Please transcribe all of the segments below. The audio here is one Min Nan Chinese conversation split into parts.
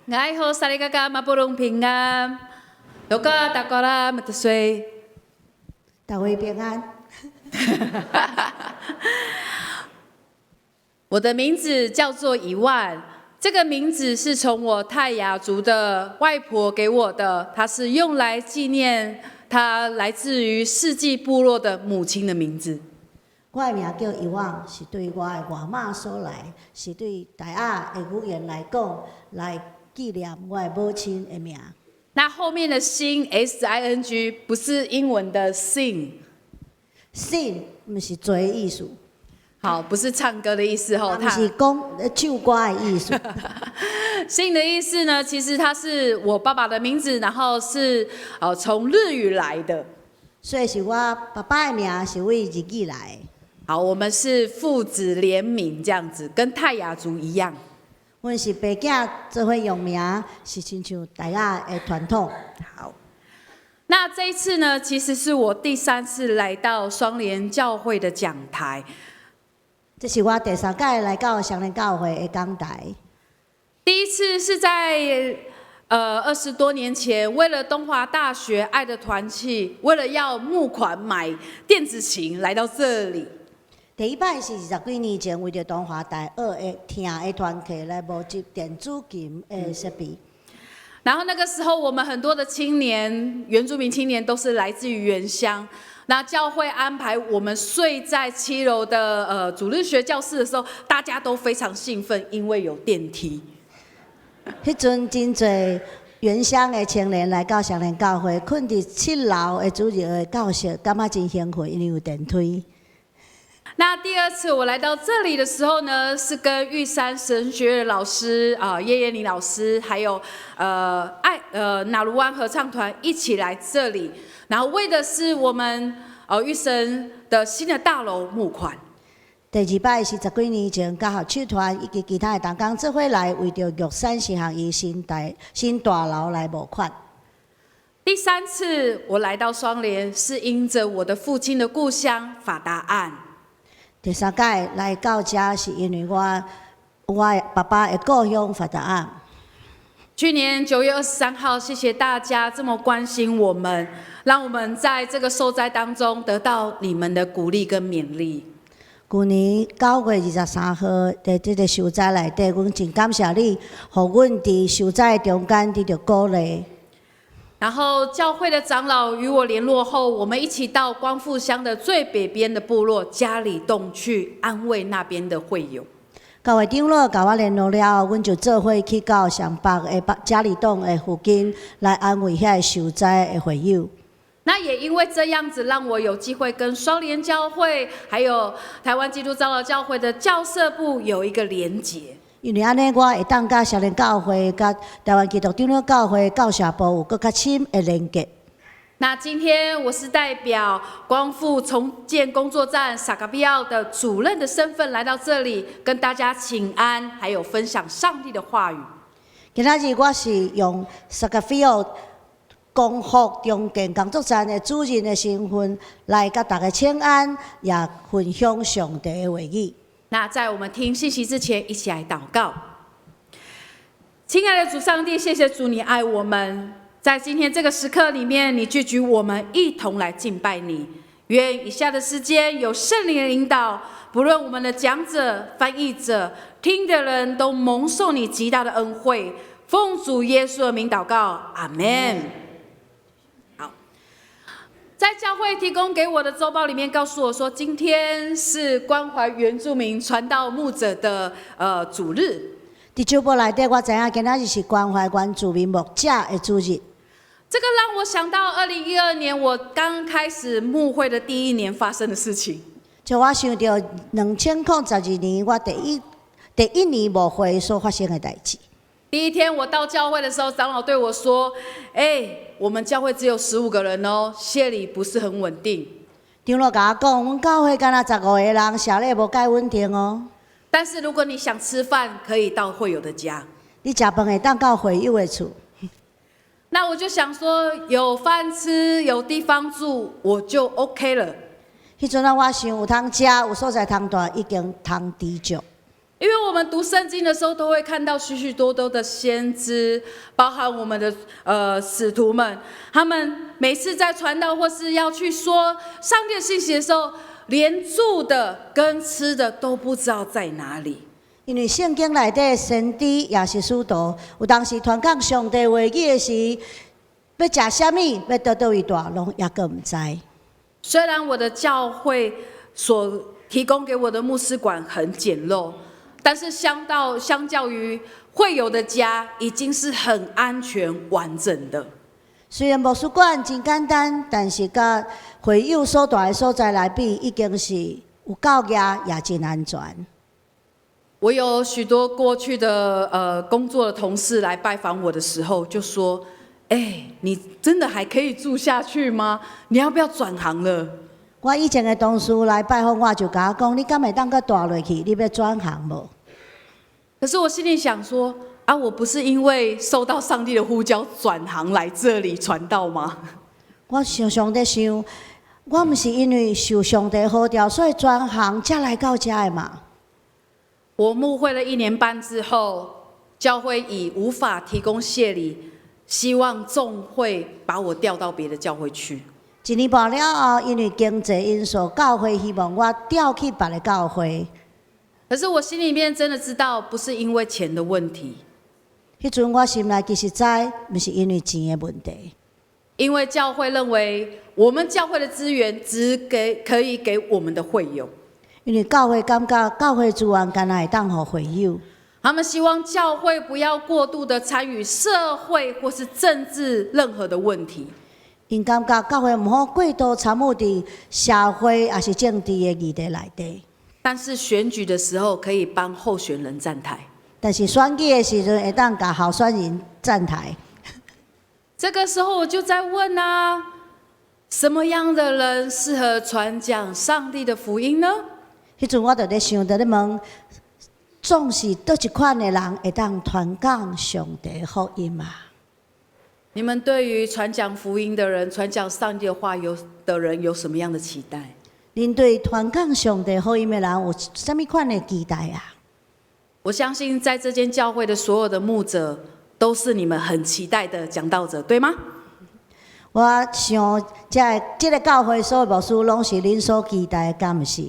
𠊎好薩利嘎嘎馬布隆平安，多個大哥啦，沒得水。大家平安。我的名字叫做一萬，這個名字是從我泰雅族的外婆給我的，它是用來紀念她來自於四季部落的母親的名字。我的名叫一萬，是對我的外媽所來，是對泰雅的語言來講，來紀念我的母親的名。那後面的星 S I N G 不是英文的 sing， sing 毋是做的意思。好，不是唱歌的意思吼，毋是講唱歌的意思。 sing 的意思呢，其實它是我爸爸的名字，然後是從日語來的。所以是我爸爸的名是為日語來的。好，我們是父子聯名這樣子，跟泰雅族一樣。阮是爸囝做伙用名，是親像泰雅的傳統。好，那這一次呢，其實是我第三次來到雙聯教會的講台。這是我第三擺來到雙聯教會的講台。第一次是在20多年前，為了東華大學愛的團契，為了要募款買電子琴，來到這裡。第一擺是20幾年前，為著東華大學的疼的團契來募集電子琴的設備。然後那個時候，我們很多的青年，原住民青年都是來自於原鄉。那教會安排我們睡在7樓的主日學教室的時候，大家都非常興奮，因為有電梯。彼陣真濟原鄉的青年來到雙聯教會，睏佇7樓的主日學教室，感覺真興奮，因為有電梯。那第二次我來到這裡的時候呢，是跟玉山神學院老師啊葉葉玲老師，還有那魯灣合唱團一起來這裡，然後為的是我們玉神的新的大樓募款。第二擺是10幾年前，佮合唱團以及其他的同工做伙來，為著玉山神學院新大樓來募款。第三次我來到雙聯，是因着我的父親的故鄉法達岸。第三擺來到遮，是因為我的爸爸的故鄉法達岸。去年9月23號，謝謝大家這麼關心我們，讓我們在這個受災當中得到你們的鼓勵跟勉勵。去年9月23號，佇這個受災內底，阮真感謝你，予阮佇受災的中間得著鼓勵。然後教會的長老與我聯絡後，我們一起到光復鄉的最北邊的部落嘉里洞去安慰那邊的會友。教會長老佮我聯絡了後，阮就做伙去到上北的北嘉里洞的附近來安慰遐个受災的會友。那也因為這樣子，讓我有機會跟雙聯教會，還有台灣基督長老教會的教社部有一個連結。因為按呢，我會當佮雙聯教會、佮台灣基督長老教會教社部有閣較深的連結。那今天我是代表光復重建工作站薩卡比奧的主任的身份來到這裡，跟大家請安，還有分享上帝的話語。今仔日我是用薩卡比奧光復重建工作站的主任的身份來佮大家請安，也分享上帝的話語。那在我們聽信息之前，一起來禱告。親愛的主上帝，謝謝主，你愛我們，在今天這個時刻裡面，你聚集我們一同來敬拜你。願以下的時間有聖靈的領導，不論我們的講者、翻譯者、聽的人都蒙受你極大的恩惠。奉主耶穌的名禱告，阿門。好，在教會提供給我的週報裡面告訴我說，今天是關懷原住民傳道牧者的主日。佇週報內底，我知影今仔日是關懷原住民牧者的主日。這個讓我想到2012年我剛開始牧會的第一年發生的事情。就我想著2012年我第一年牧會所發生的代誌。第一天我到教會的時候，長老對我說：“欸，我們教會只有15個人哦，協理不是很穩定。” 長老共我講，阮教會干焦15個人，協理無蓋穩定哦。但是如果你想吃飯，可以到會友的家。你食飯會當到會友的厝。那我就想說，有飯吃，有地方住，我就 OK 了。彼陣啊，我想有通食，有所在通蹛，已經通知足。因為我們讀聖經的時候，都會看到許許多多的先知，包含我們的使徒們，他們每次在傳道或是要去說上帝的信息的時候，連住的跟吃的都不知道在哪裡。因為聖經內底先知抑是使徒，有當時傳講上帝話語的時，欲食啥物，欲佗佗位蹛，攏猶閣毋知。雖然我的教會所提供給我的牧師館很簡陋，但是相較於會友的家，已經是很安全完整的。雖然牧師館真簡單，但是佮會友所蹛的所在來比，已經是有夠額，也真安全。我有許多過去的工作的同事來拜訪我的時候，就說：“哎，你真的還可以住下去嗎？你要不要轉行了？” 我以前的同事來拜訪我，就共我講：“你敢會當閣蹛落去？你欲轉行無？” 可是我心裡想說：啊，我不是因為受到上帝的呼召轉行來這裡傳道嗎？我常常咧想，我毋是因為受上帝呼召，所以轉行才來到遮的嘛。我牧會了一年半之後，教會以無法提供謝禮，希望眾會把我調到別的教會去。一年半了後，因為經濟因素，教會希望我調去別个教會。可是我心裡面真的知道，不是因為錢的問題。彼陣我心內其實知，毋是因為錢的問題。因為教會認為，我們教會的資源只給可以給我們的會友。因為教會感覺教會資源干焦會當予會友。他們希望教會不要過度的參與社會或是政治任何的問題。𪜶感覺教會毋好過度參與佇社會抑是政治的議題內底。但是選舉的時候可以幫候選人站台。但是選舉的時陣會當共候選人站台。這個時候我就在問啊，什麼樣的人適合傳講上帝的福音呢？彼陣我就咧想，就咧問，總是佗一款的人會當傳講上帝福音啊？你們對於傳講福音的人、傳講上帝的話有的人有什麼樣的期待？恁對傳講上帝福音的人有啥物款的期待啊？我相信在這間教會的所有的牧者，都是你們很期待的講道者，對嗎？我想，這個教會所有牧師攏是恁所期待的，敢毋是？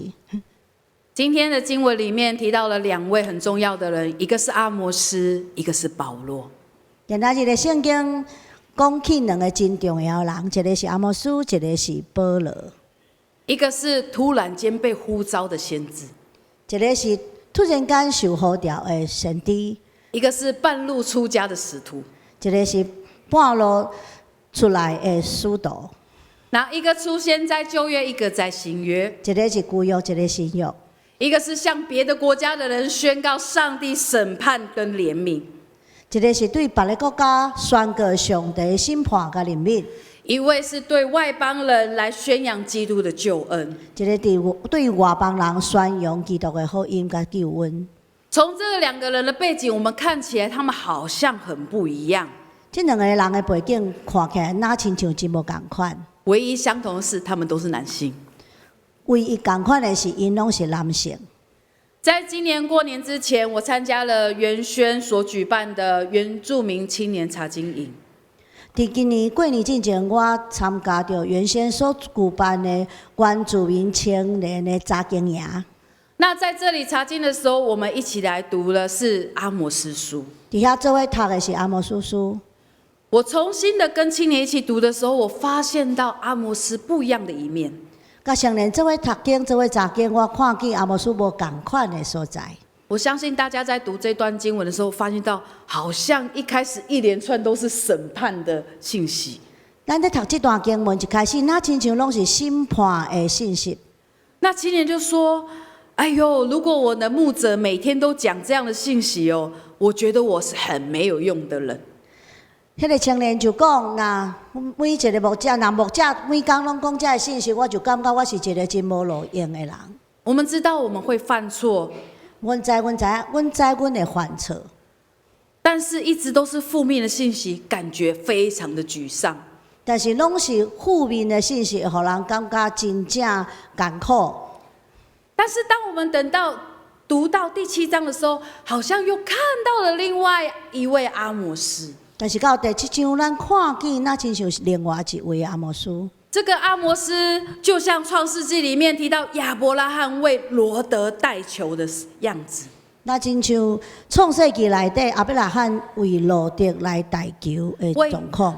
今天的經文裡面提到了兩位很重要的人，一個是阿摩司，一個是保羅。今仔日的聖經講起兩個真重要的人，一個是阿摩司，一個是保羅。一個是突然間被呼召的先知，一個是突然間受呼召的先知，一個是半路出家的使徒，一個是半路出來的使徒。那一個出現在舊約，一個在新約，一個是舊約，一個新約。一個是向別的國家的人宣告上帝審判跟憐憫，一個是對別个國家宣告上帝審判佮憐憫，一位是對外邦人來宣揚基督的救恩，一個對外邦人宣揚基督的福音佮救恩。從這兩個人的背景，我們看起來他們好像很不一樣。這兩個人的背景看起來，若親像真無仝款。唯一相同的是，他們都是男性。唯一仝款的是，𪜶攏是男性。在今年過年之前，我參加了原宣所舉辦的原住民青年查經營。佇今年過年進前，我參加著原先所舉辦的原住民青年的查經營。那在這裡查經的時候，我們一起來讀的是阿摩司書。佇遐做伙讀的是阿摩司書。我重新的跟青年一起讀的時候，我發現到阿摩司不一樣的一面。佮青年做伙讀經，做伙查經，我看見阿摩司無仝款的所在。我相信大家在讀這段經文的時候，發現到好像一開始一連串都是審判的信息。咱咧讀這段經文，一開始若親像攏是審判的信息。那青年就說：“哎呦，如果我的牧者每天都講這樣的信息哦，我覺得我是很沒有用的人。” 彼個青年就講：若每一個牧者，若牧者每工攏講這个信息，我就感覺我是一個真無路用的人。我們知道我們會犯錯，阮知，阮知影，阮知阮會犯錯，但是一直都是負面的信息，感覺非常的沮喪。但是攏是負面的信息，予人感覺真正艱苦。但是當我們等到讀讀到第七章的時候，好像又看到了另外一位阿摩司。但是到第七章，咱看見若親像是另外一位阿摩司。這個阿摩司就像創世紀裡面提到亞伯拉罕為羅得代求的樣子。若親像創世記內底亞伯拉罕為羅得來代求的狀況，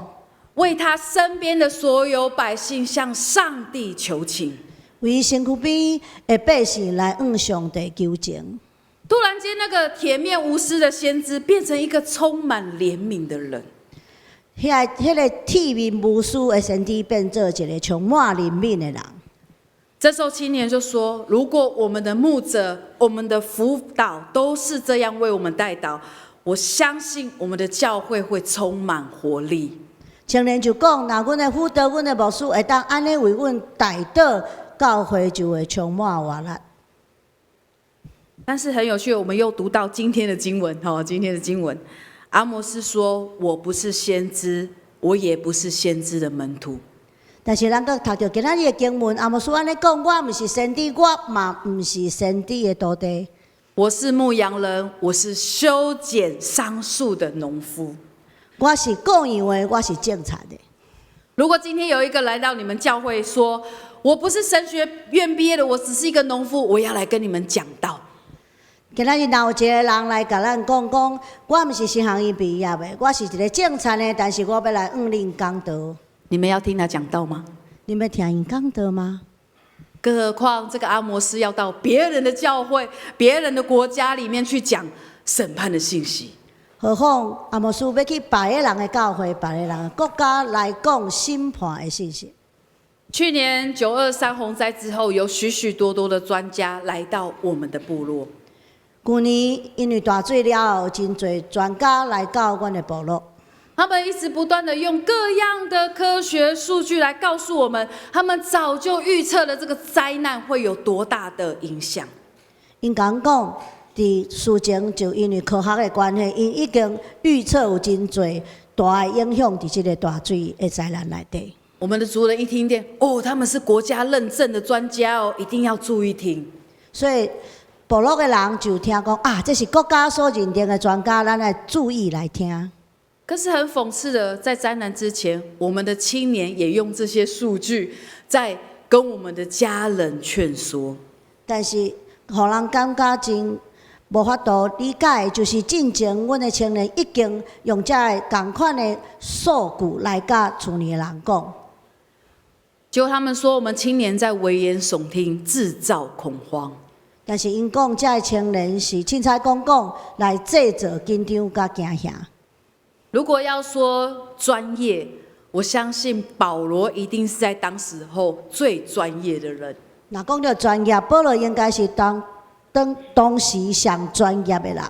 為他身邊的所有百姓向上帝求情。為身軀邊的百姓來向上帝求情。突然間，那個鐵面無私的先知變成一個充滿憐憫的人。彼個鐵面無私的先知變做一個充滿憐憫的人。這時候青年就說：如果我們的牧者、我們的輔導都是這樣為我們代禱，我相信我們的教會會充滿活力。青年就講：若阮的輔導、阮的牧師會當按呢為阮代禱，教會就會充滿活力。但是很有趣，我們又讀到今天的經文，哈，今天的經文，阿摩司說：我不是先知，我也不是先知的門徒。但是咱閣讀著今仔日的經文，阿摩司按呢講：我毋是先知，我嘛毋是先知的徒弟。我是牧羊人，我是修剪桑樹的農夫。我是顧羊的，我是種田的。如果今天有一個來到你們教會說，我不是神學院畢業的，我只是一個農夫，我要來跟你們講道。今仔日若有一個人來共咱講講，我毋是神學院畢業的，我是一個種田的，但是我欲來向恁講道。你們要聽他講道嗎？你們聽𪜶講道嗎？更何況這個阿摩司要到別人的教會、別人的國家裡面去講審判的信息。何況阿摩司欲去別个人的教會、別个人的國家來講審判的信息。去年9·23洪災之後，有許許多多的專家來到我們的部落。舊年因為大水了後，真濟專家來到阮的部落。他們一直不斷的用各樣的科學數據來告訴我們，他們早就預測了這個災難會有多大的影響。𪜶共講，佇事前就因為科學的關係，𪜶已經預測有真濟大的影響佇這个大水的災難內底。我們的族人一聽見，哦，他們是國家認證的專家哦，一定要注意聽。所以部落的人就聽講啊，這是國家所認定的專家，咱愛注意來聽。可是很諷刺的，在災難之前，我們的青年也用這些數據在跟我們的家人勸說。但是，予人感覺真無法度理解，就是進前阮的青年已經用這个仝款的數據來佮厝裡的人講。結果他們說，我們青年在危言聳聽，製造恐慌。但是𪜶講，這个青年是凊彩講講來製造緊張佮驚嚇。如果要說專業，我相信保羅一定是在當時候最專業的人。若講著專業，保羅應該是當當時上專業的人。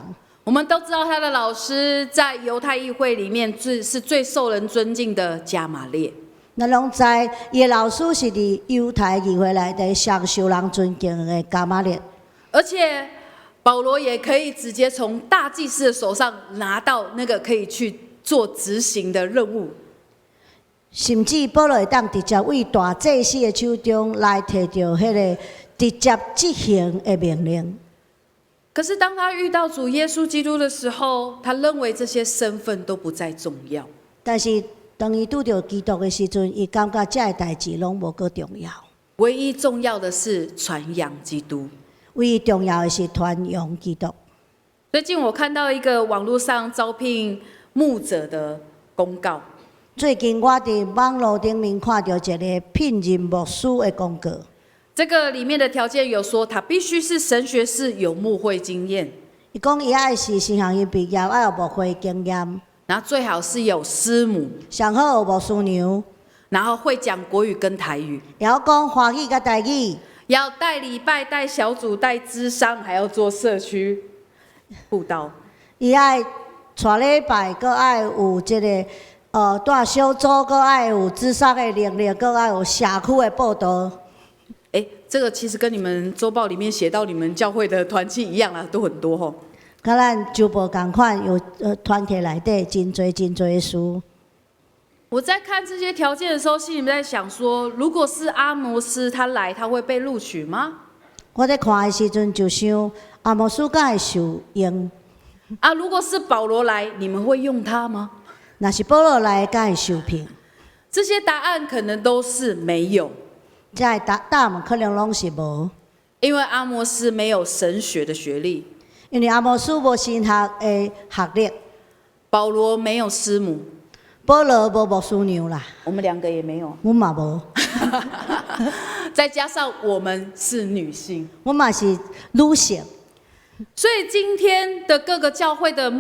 我們都知道他的老師在猶太議會裡面最受人尊敬的迦瑪列。咱攏知，伊的老師是佇猶太議會內底上受人尊敬的迦瑪列。而且保羅也可以直接從大祭司的手上拿到那個可以去做執行的任務。甚至保羅會當直接對大祭司的手中來提著彼个直接執行的命令。可是當他遇到主耶穌基督的時候，他認為這些身份都不再重要。但是當伊拄著基督的時陣，伊感覺這个代誌攏無閣重要。唯一重要的是傳揚基督。唯一重要的是傳揚基督。最近我看到一個網絡上招聘牧者的公告。最近我佇網路頂面看著一个聘任牧師的公告。這個裡面的條件有說，他必須是神學士，有牧會經驗。伊講伊愛是神學院畢業，愛有牧會經驗。然後最好是有師母。上好有牧師娘。然後會講國語跟台語。會曉講華語佮台語。要帶禮拜、帶小組、帶諮商，還要做社區佈道。伊愛帶禮拜，閣愛有這个帶小組，閣愛有諮商的能力，閣愛有社區的佈道。欸，這個其實跟你們週報裡面寫到你們教會的團契一樣啊，都很多吼。佮咱週報仝款，有團契內底真濟真濟的事。我在看這些條件的時候，心裡面在想說，如果是阿摩司他來，他會被錄取嗎？我咧看的時陣就想，阿摩司敢會受用？啊，如果是保羅來，你們會用他嗎？若是保羅來，敢會受聘？這些答案可能都是沒有。這个答案可能攏是無。因為阿摩司沒有神學的學歷。因為阿摩司無神學的學歷。保羅沒有師母。保羅無牧師娘啦。我們兩個也沒有。阮嘛無。再加上我們是女性。阮嘛是女性。所以今天的各個教會的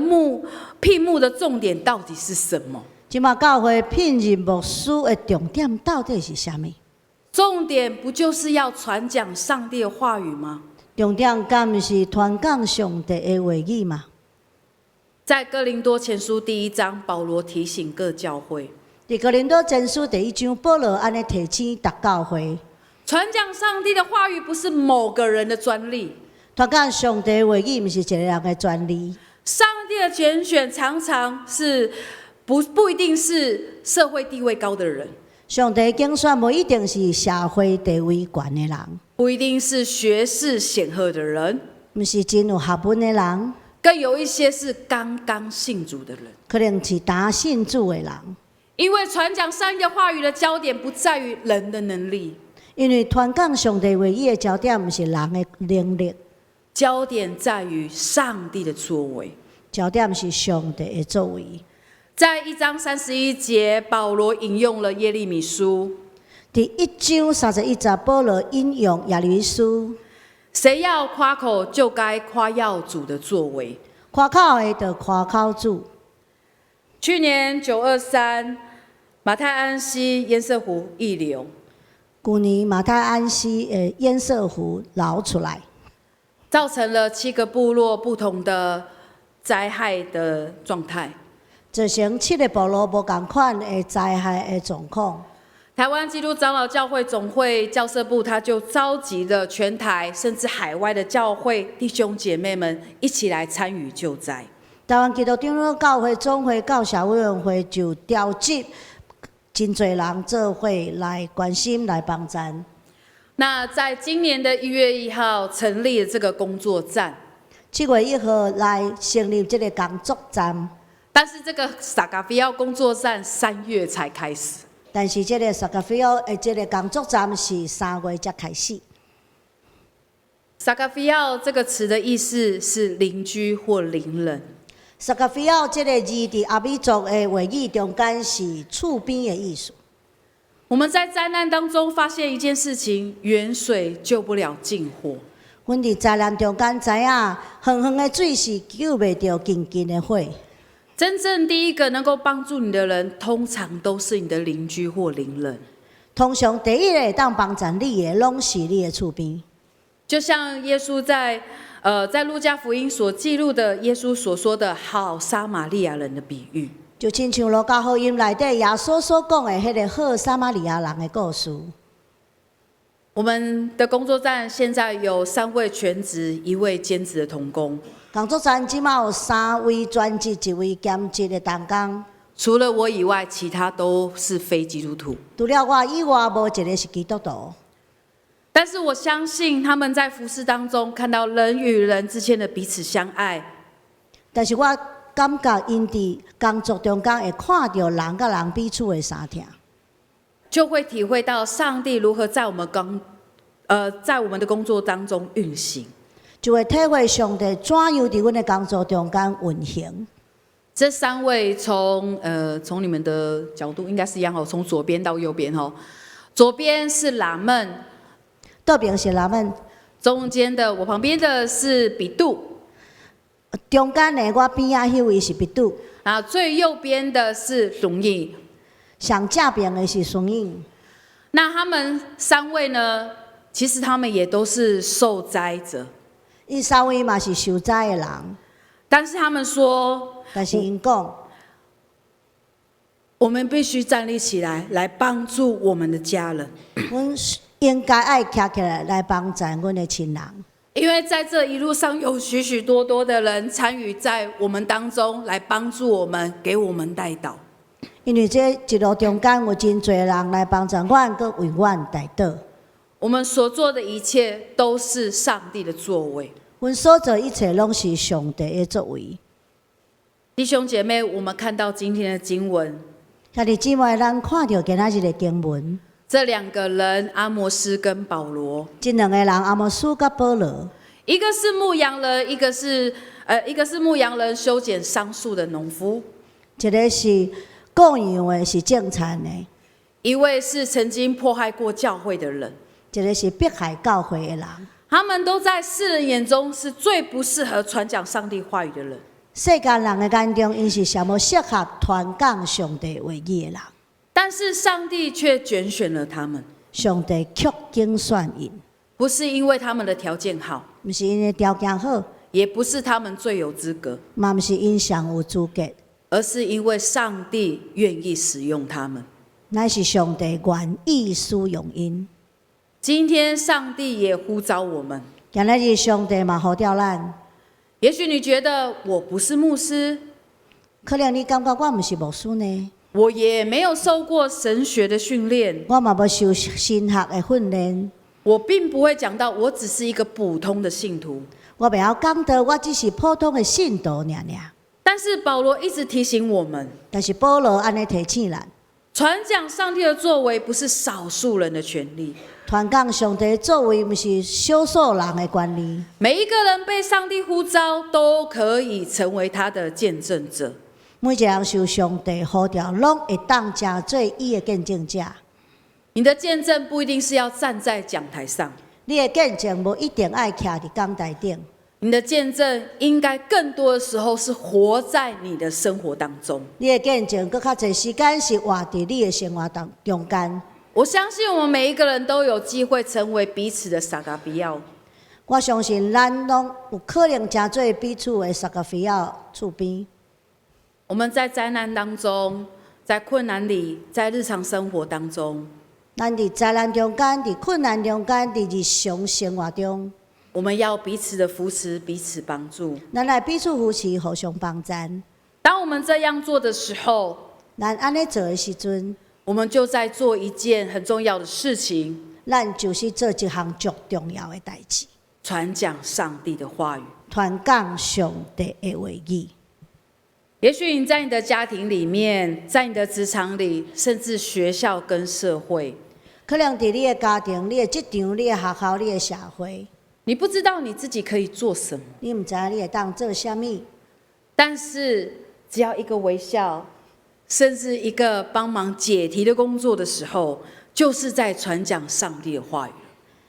聘牧的重點到底是什麼？這馬教會聘任牧師的重點到底是啥物？重點不就是要傳講上帝的話語嗎？重點敢毋是傳講上帝的話語嗎？在哥林多前書第一章，保羅提醒各教會。佇哥林多前書第一章，保羅按呢提醒逐教會。傳講上帝的話語不是某個人的專利。傳講上帝的話語毋是一個人的專利。上帝的揀選常常是不一定是社會地位高的人。上帝揀選無一定是社會地位懸的人。不一定是學識顯赫的人。毋是真有學問的人。更有一些是剛剛信主的人。可能是剛信主的人。因為傳講上帝的話語的焦點不在於人的能力。因為傳講上帝話語的焦點毋是人的能力。焦點在於上帝的作為。焦點是上帝的作為。在1章31節，保羅引用了耶利米書。佇1章31節，保羅引用耶利米書。誰要誇口，就該誇耀主的作為。誇口的就誇口主。去年9·23，馬太鞍溪堰塞湖溢流。舊年馬太鞍溪的堰塞湖流出來。造成了七個部落不同的災害的狀態。造成七個部落無仝款的災害的狀況。台灣基督長老教會總會教社部，他就召集了全台甚至海外的教會弟兄姐妹們一起來參與救災。台灣基督長老教會總會教社委員會就召集真濟人做伙來關心來幫贊。那在今年的1月1號成立了這個工作站。7月1號來成立這個工作站。但是這個撒嘎菲奧工作站3月才開始。但是這個撒嘎菲奧的這個工作站是3月才開始。撒嘎菲奧這個詞的意思是鄰居或鄰人。撒嘎菲奧這個字佇阿美族的話語中間是厝邊的意思。我們在災難當中發現一件事情：遠水救不了近火。阮佇災難中間知影，遠遠的水是救袂著近近的火。真正第一個能夠幫助你的人，通常都是你的鄰居或鄰人。通常第一個會當幫助你的，攏是你的厝邊。就像耶穌在路加福音所記錄的耶穌所說的好撒瑪利亞人的比喻。就親像路加福音內底耶穌所講的彼个好撒瑪利亞人的故事。我們的工作站現在有三位全職、一位兼職的同工。工作站這馬有三位全職、一位兼職的同工。除了我以外，其他都是非基督徒。除了我以外，無一个是基督徒。但是我相信他們在服事當中看到人與人之間的彼此相愛。但是我感覺𪜶佇工作中間會看著人佮人彼此的相疼。就會體會到上帝如何在我們的工作當中運行。就會體會上帝怎樣佇阮的工作中間運行。這三位從你們的角度應該是一樣哦，從左邊到右邊哦。左邊是喇門。倒邊是喇門。中間的我旁邊的是比杜。中間的我邊仔彼位是比杜。然後最右邊的是龍毅。上正邊的是孫穎。那他們三位呢？其實他們也都是受災者。𪜶三位嘛是受災的人。但是他們說，但是𪜶講，我們必須站立起來，來幫助我們的家人。阮應該愛徛起來來幫助阮的親人。因為在這一路上有許許多多的人參與在我們當中，來幫助我們，給我們代禱。因為這一路中間有真濟人來幫助阮，閣為阮代禱。我們所做的一切都是上帝的作為。阮所做一切攏是上帝的作為。弟兄姐妹，我們看到今天的經文，兄弟姊妹，咱看著今仔日的經文，這兩個人阿摩司跟保羅，這兩个人阿摩司佮保羅，一個是牧羊人，一個是牧羊人修剪桑樹的農夫，一个是顧羊的，是種田的，一位是曾經迫害過教會的人。一个是迫害教會的人。他們都在世人眼中是最不適合傳講上帝話語的人。世間人的眼中，𪜶是上無適合傳講上帝話語的人。但是上帝卻揀選了他們，上帝卻揀選𪜶，不是因為他們的條件好，毋是𪜶的條件好，也不是他們最有資格，嘛毋是𪜶上有資格，而是因為上帝願意使用他們。乃是上帝願意使用𪜶。今天上帝也呼召我們。今仔日上帝嘛呼召咱。也許你覺得我不是牧師，可能你感覺我毋是牧師呢，我也沒有受過神學的訓練，我嘛無受神學的訓練，我並不會講道，我只是一個普通的信徒。我袂曉講道，我只是普通的信徒爾爾。但是保羅一直提醒我們，但是保羅按呢提醒咱，傳講上帝的作為不是少數人的權利。傳講上帝的作為，毋是少數人的權利。每一個人被上帝呼召，都可以成為他的見證者。每一個人受上帝呼召，攏會當成做伊的見證者。你的見證不一定是要站在講台上，你的見證無一定愛徛佇講台頂，你的見證應該更多的時候是活在你的生活當中。你的見證閣較濟時間是活佇你的生活當中間。我相信我們每一個人都有機會成為彼此的撒迦比亞。我相信咱攏有可能成做彼此的撒迦比亞厝邊。我們在災難當中，在困難裡，在日常生活當中，咱佇災難中間，佇困難中間，佇日常生活中，我們要彼此的扶持，彼此幫助。咱來彼此扶持，互相幫贊。當我們這樣做的時候，咱按呢做的時陣，我們就在做一件很重要的事情，咱就是做一項足重要的代誌，傳講上帝的話語。傳講上帝的話語。也許你在你的家庭裡面，在你的職場裡，甚至學校跟社會，可能佇你的家庭、你的職場、你的學校、你的社會，你不知道你自己可以做什麼，你毋知影你會當做啥物，但是只要一個微笑，甚至一個幫忙解題的工作的時候，就是在傳講上帝的話語。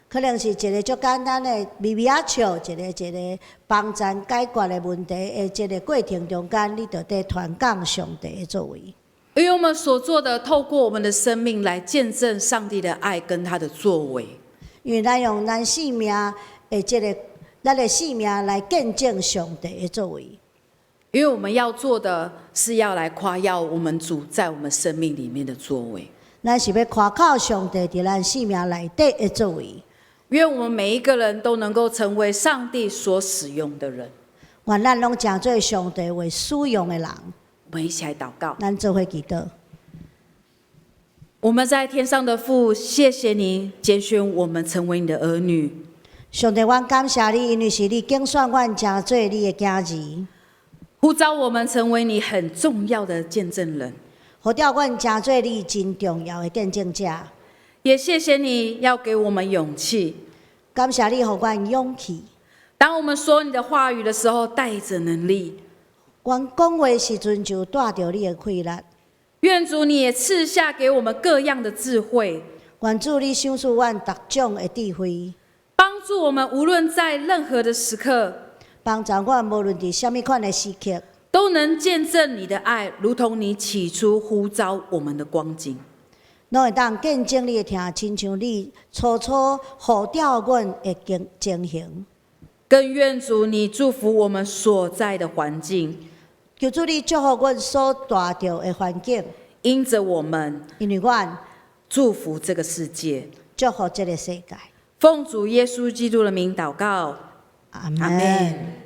可能是一個足簡單的微微仔笑，一個一個幫贊解決的問題的這個過程中間，你就佇傳講上帝的作為。因為我們所做的，透過我們的生命來見證上帝的愛跟他的作為。因為咱用咱生命的這個，咱的生命來見證上帝的作為。因為我們要做的是要來誇耀我們主在我們生命裡面的作為。咱是欲誇口上帝佇咱生命內底的作為。願我們每一個人都能夠成為上帝所使用的人。願咱攏成做上帝話使用的人。我們一起來禱告。咱做伙祈禱。我們在天上的父，謝謝你揀選我們成為你的兒女。上帝，阮感謝你，因為是你揀選阮成做你的囝兒，呼召我們成為你很重要的見證人。呼召阮成做你真重要的見證者。也謝謝你要給我們勇氣。感謝你予阮勇氣。當我們說你的話語的時候，帶着能力。阮講話時陣就帶著你的氣力。願主你也賜下給我們各樣的智慧。願主你賞賜阮逐種的智慧，幫助我們無論在任何的時刻，幫助阮無論佇啥物款的時刻，都能見證你的愛，如同你起初呼召我們的光景。攏會當見證你的疼，親像你初初呼召阮的情形。更願主你祝福我們所在的環境。求主你祝福阮所蹛著的環境。因著我們，因為阮祝福這個世界，祝福這個世界。奉主耶穌基督的名禱告，阿門。